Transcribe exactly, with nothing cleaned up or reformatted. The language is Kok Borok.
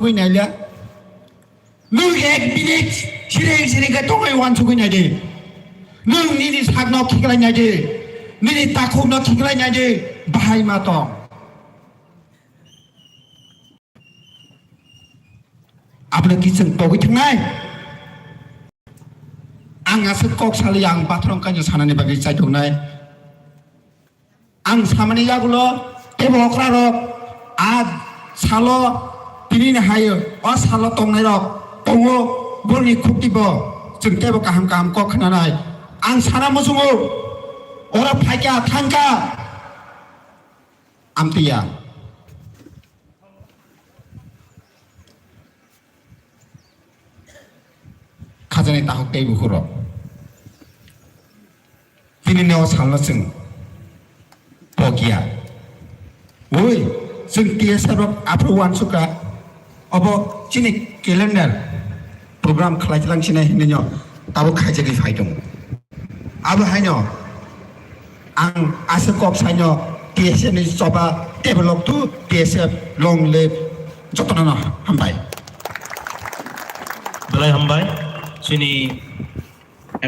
uansukwi nailiya. Nwng ek minute sireng sireng khe tongwi uansukwi naidi. Nwng nini sakno khiklai naidi. Nini takhukno khiklai naidi. Bahai ma tong. Abono ki chwng pogwi thangnai? Ang aswk kok saliya, ang bathrom kainwi sanani bagwi chaitongnai. Ang samani yagulo teibo okrarok a salo tinini hai o salo tongnairok tongo, borokni khuktibo chwng teibo kaham kaham kok khnanai. Ang sana muchungo, oro phaikha thangkha amtwiya. Khajani tahuk tei bukhurok. Tini neo salno chwng pokya. Oi, chwng T S F rok aphuru uansukha. Obo chini calendar program khlai tlang sinai hinwi no tabuk khaijagwi phai tongo. Abo haino ang aswk kok saino T S F ni choba develop to T S F long live jotono no hambai. Belai hambai. Chini